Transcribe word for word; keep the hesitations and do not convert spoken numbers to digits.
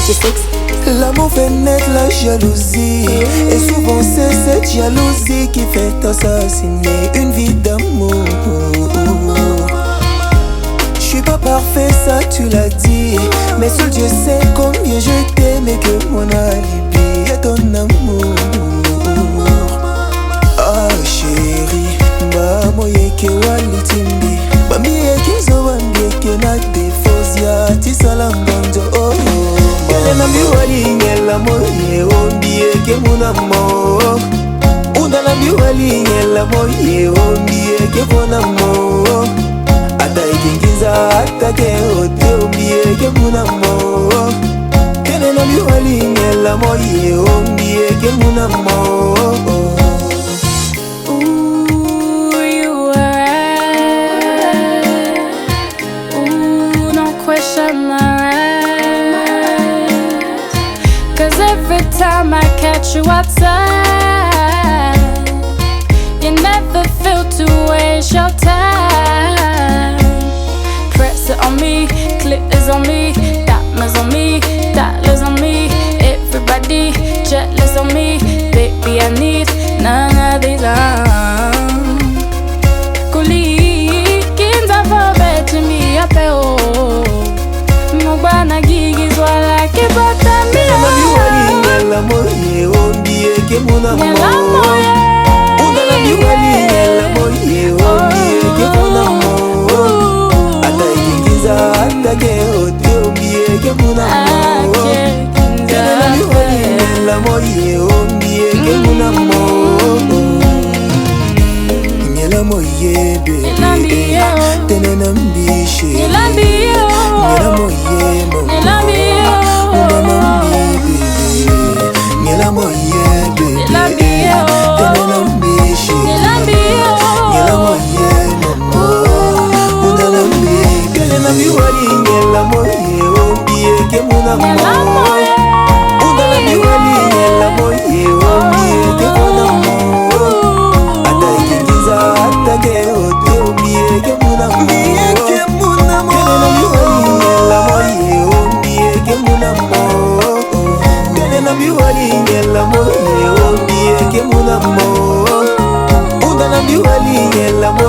G six. L'amour fait naître la jalousie. Et souvent c'est cette jalousie qui fait assassiner une vie d'amour. Je suis pas parfait, ça tu l'as dit. Mais seul Dieu sait combien je t'aime et que mon alibi est ton amour. Ah chérie, mba mo yeke wali ti mbi. Bambi yeke zo bambi yeke na defozia ti sala ngonzo. Oh, oh. Kele na mbi wali nyela mo ye o mbi yeke muna mo. Unda na mbi wali nyela mo ye o mbi yeke vona mo. Ata yeke nginza ata ke ote o mbi yeke muna mo. Kele na mbi wali nyela mo ye o mbi yeke muna mo. Ooh, you were right. Ooh, don't question my right. 'Cause every time I catch you outside, you never feel to waste your time. Press it on me, click is on me, diamonds on me, dollars on me. Everybody jealous on me, baby, I need none of these. Um, Kuli kinza fo beti mi ape o. Mo gba na gigi zwala ki bata mi. Kele na mbi wali nyela mo ye o mbi yeke muna mo. Nyela mo ye. Unda na mbi wali nyela mo ye o mbi yeke muna mo. Ata yeke nginza ata ke ote o mbi yeke muna mo. Ake kinza. Kele na mbi wali nyela mo ye o mbi yeke muna mo. Nyela mo ye bebe. Nyela mbi ye o. Tene na mbi chérie. Nyela mbi ye o. Nyela mo ye mo. Nyela mbi ye o. Nyela mbi bebe. Nyela mo ye bebe. Nyela mbi ye o. Tene na mbi chérie. Nyela mbi ye o. Nyela mo ye mo. Unda na mbi kele na mbi wali nyela mo ye o mbi yeke muna mo. Unda na mbi wali nyela mo ye o mbi yeke muna mo. Ata yeke nginza ata ke ote o mbi yeke muna mo. Kele na mbi wali nyela mo ye o mbi yeke muna mo. Kele na mbi wali nyela mo ye o mbi yeke muna mo. Unda na mbi wali nyela mo